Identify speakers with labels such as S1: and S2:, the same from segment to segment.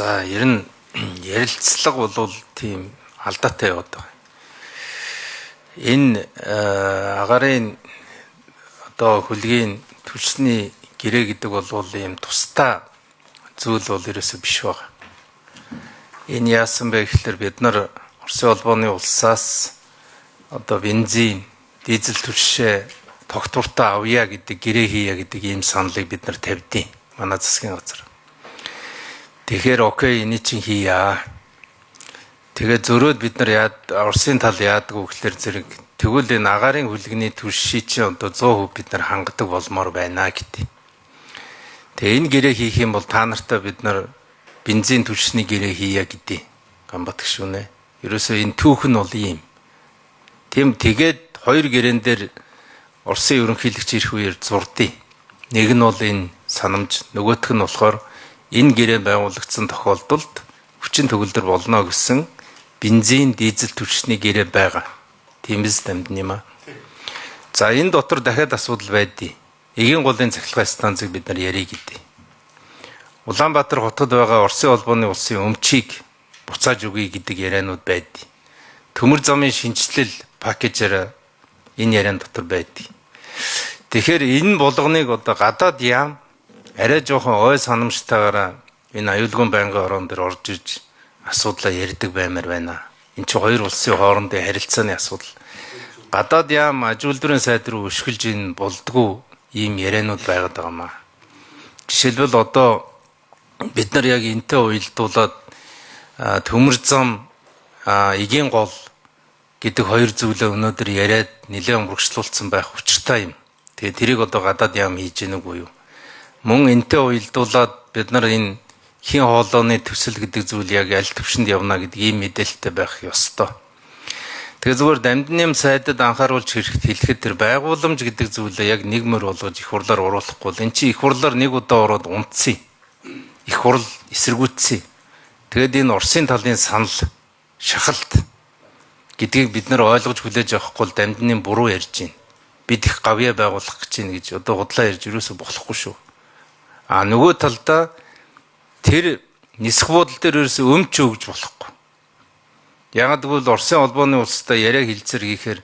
S1: За ер нь ярилцлага бол тийм алдаатай яваад байгаа. Энэ агаарын одоо хөлгийн түлшний гэрээ гэдэг бол ийм тусдаа зүйл бол ерөөсөө биш байгаа. Энэ яасан бэ гэхлээр бид нар Оросын холбооны улсаас одоо бензин, дизель түлшээ тогтвортой авъя гэдэг гэрээ хийя гэдэг ийм саналыг бид нар тавьдیں۔ Манай засгийн газар. Тэгэхээр окей, энийг чинь хийя. Тэгээ зөрөөд бид нар яад Оросын тал яадаг вэ гэхлээр зэрэг тэгвэл энэ агаарын хүлэгний түлшийг чинь одоо 100% бид нар хангадаг болмоор байна гэдэг. Тэгээ энэ гэрээ хийх юм бол та нартай бид нар бензин түлшний гэрээ хийя гэдэг. Ганбат гишүүнээ. Ерөөсөө энэ түүх нь бол ийм. Тийм тэгээд хоёр гэрээн дээр Оросын ерөнхийлөгч ирэх үеэр зурдیں۔ Нэг нь бол энэ санамж, нөгөөх нь болохоор энэ гэрээ байгуулагдсан тохиолдолд хүчин төгөлдөр болно гэсэн бензин, дизель түлшний гэрээ байгаа. Тиймээс дамдны юм аа. За энэ дотор дахиад асуудал байдیں۔ Эгийн голын цахилгаан станцыг бид нар ярих гэдэг. Улаанбаатар хотод байгаа Оросын холбооны улсын өмчийг буцааж өгье гэдэг яриануд байдیں۔ Төмөр замын шинэчлэл пакэжээр энэ яриан дотор байдیں۔ Тэгэхээр энэ болгоныг одоо гадаад яам арай жоохон ой санамжтайгаараа энэ аюулгүй байнгын ороон дээр орж иж асуудлаа ярьдаг баймар байна. Энэ чинь хоёр улсын хоорондын харилцааны асуудал. Гадаад яам аж үйлдвэрийн сайд руу өшгөлж энэ болдгоо ийм яриануд байгаад байгаа маа. Жишээлбэл одоо бид нар яг энтэй уялдуулаад төмөр зам, эгийн гол гэдэг хоёр зүйлээ өнөөдөр яриад нэлээд урагшлуулсан байх учиртай юм. Тэгээ тэрийг одоо гадаад яам хийж гэнэ үгүй юу? Мөн энтэй уялдуулаад бид нар энэ хийн хоолойны төсөл гэдэг зүйл яг аль төвшөнд явна гэдэг ийм мэдээлэлтэй байх ёстой. Тэгээ зүгээр дамдны сайдад анхааруулж хэрэгт хэлэхэд тэр байгууламж гэдэг зүйлээ яг нэг мөр болгож их хурлаар оруулахгүй бол эн чинь их хурлаар нэг удаа ороод унтсан. Их хурл эсэргүүцсэн. Тэгээд энэ Оросын талын санал шахалт гэдгийг бид нар ойлгож хүлээж авахгүй бол дамдны буруу ярьж байна. Бид их гавьяа байгуулах гэж байна гэж одоо худлаа ярьж юусоо болохгүй шүү. А нөгөө талдаа тэр нисэх буудал дээр ерөөсөө өмч өгж болохгүй. Ягаад гэвэл Оросын холбооны улстай яриа хилцэр хийхээр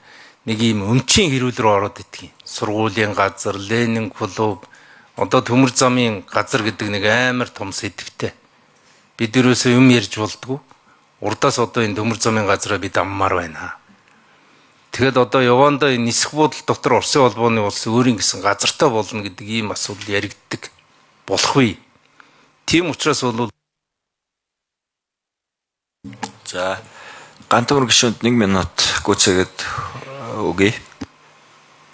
S1: нэг ийм өмчийн хэрүүл рүү ороод идэх юм. Сургуулийн газар, Ленин клуб, одоо төмөр замын газар гэдэг нэг амар том сэдвтэй. Бид ерөөсөө юм ярьж болдгоо. Урдаас одоо энэ төмөр замын газараа бид аммаар байна. Тэгэхэд одоо явандаа энэ нисэх буудал дотор Оросын холбооны улс өөрийн гэсэн газартай болно гэдэг ийм асуудал яригддаг болох үе. Тийм учраас бол
S2: За Гантөмөр гишүүнд 1 минут гүйцээгээд өгье.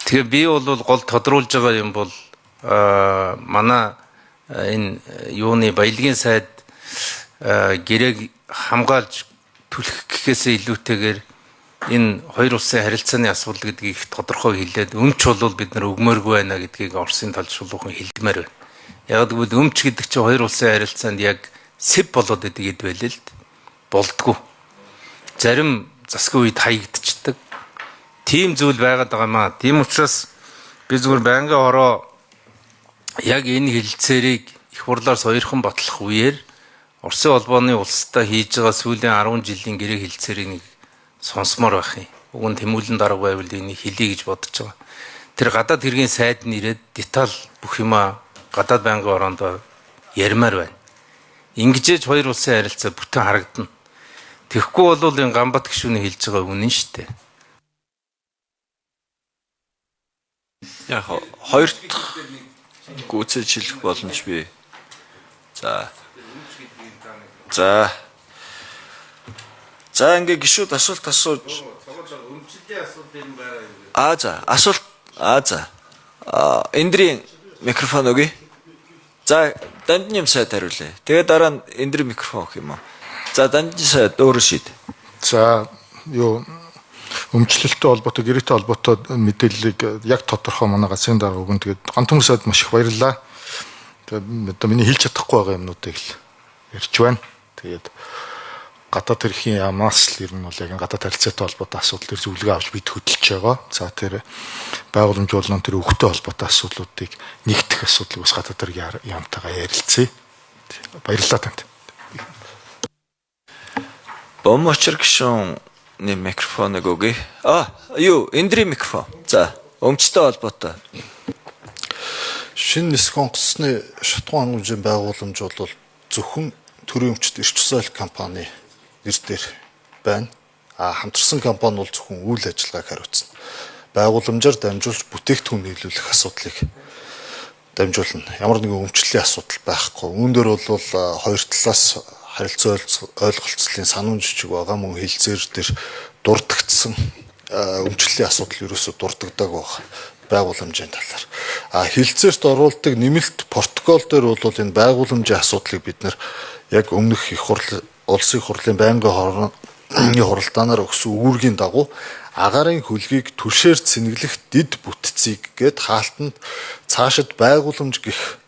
S1: Тэгээ би бол гол тодруулж байгаа юм бол манай энэ юуны баялагын сайд гэрээг хамгаалж түлхэх гэхээсээ илүүтэйгээр энэ хоёр улсын харилцааны асуудал гэдгийг их тодорхой хэлээд өмч бол бид нар өгмөөргүй байна гэдгийг Оросын талд шулуухан хэлдмээр байна. Яг гэвэл өмч гэдэг чинь хоёр улсын харилцаанд яг сэв болоод идэг гэд байлээ л болдгоо. Зарим засгийн үед хаягдчихдаг. Тийм зүйл байгаад байгаа маа. Тийм учраас би зүгээр байнгын хороо яг энэ хэлцээрийг их хурлаар соёрхон батлах үеэр Оросын холбооны улстай хийж байгаа сүүлийн 10 жилийн гэрээ хэлцээрийг нэг сонсомоор байх юм. Уг нь Тэмүүлэн дарга байвал энийг хэлье гэж бодож байгаа. Тэр гадаад хэргийн сайд нь ирээд деталь бүх юмаа гадаад байнгын ороондоо ярмаар байна. Ингэжээж хоёр улсын харилцаа бүтэн харагдана. Тэгэхгүй бол энэ Ганбат гишүүний хэлж байгаа үнэн шүү дээ.
S2: Яг хоёр дахь гүйцээж хэлэх боломж бий. За. За. За ингээ гишүүд асуулт асууж. Аа за асуулт аа за. Эндрийн микрофон өгье. За Дамдны сайд хариулъя. Тэгээ дараа нь Эндрийн микрофон өгөх юм уу? За Дамдны сайд өөрөө шийд.
S3: За юу өмчлөлттэй холбоотой, гэрээтэй холбоотой мэдээллийг яг тодорхой манай газрын дарга өгөн. Тэгээд Гантөмөр сайд маш их баярлалаа. Тэгээд одоо миний хэлж чадахгүй байгаа юмнуудыг л ярьж байна. Тэгээд гадаад хэрхийн яамаас л ер нь бол яг гадаад харилцаатай холбоотой асуудал төр зөвлөгөө авч бид хөдөлж байгаа. За тэр байгууламж болон тэр өгөхтэй холбоотой асуудлуудыг нэгтгэх асуудлыг бас гадаад хэргийн яамтайгаа ярилцъя. Баярлалаа танд.
S2: Бом очир гишүүний микрофоныг өгье. А, юу, Эндрийн микрофон. За, өмчтэй холбоотой.
S4: Шинэ нисэх онгоцны шатахуун хангамжийн байгууламж бол зөвхөн төрийн өмчт эрч соёл компани нэр дээр байна. А хамтарсан компани бол зөвхөн үйл ажиллагааг хариуцна. Байгууламжаар дамжуулж бүтээгдэхүүн нийлүүлэх асуудлыг дамжуулна. Ямар нэгэн өмчлөлийн асуудал байхгүй. Үүн дээр бол хоёр талаас харилцан ойлголцлын сануун жижиг байгаа, мөн хилцээр дээр дурдгдсан өмчлөлийн асуудал ерөөсөө дурддагдаг баг байгууламжийн талаар. А хилцээрт оруулдаг нэмэлт протокол дээр бол энэ байгууламжийн асуудлыг бид нар яг өмнөх их хурл улсын хурлын байнгын хорны хуралдаанаар өгсөн үүргийн дагуу агаарын хөлгийг түлшээр цэнэглэх дэд бүтцийг гээд хаалтанд цаашид байгууламж гих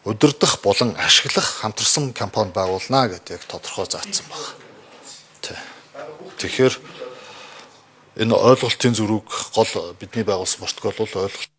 S4: удирдах болон ашиглах хамтарсан компани байгуулнаа гэдэг яг тодорхой заасан байна. Тэгэхээр энэ ойлголтын зөрүүг гол бидний байгуулсан протокол бол ойлголт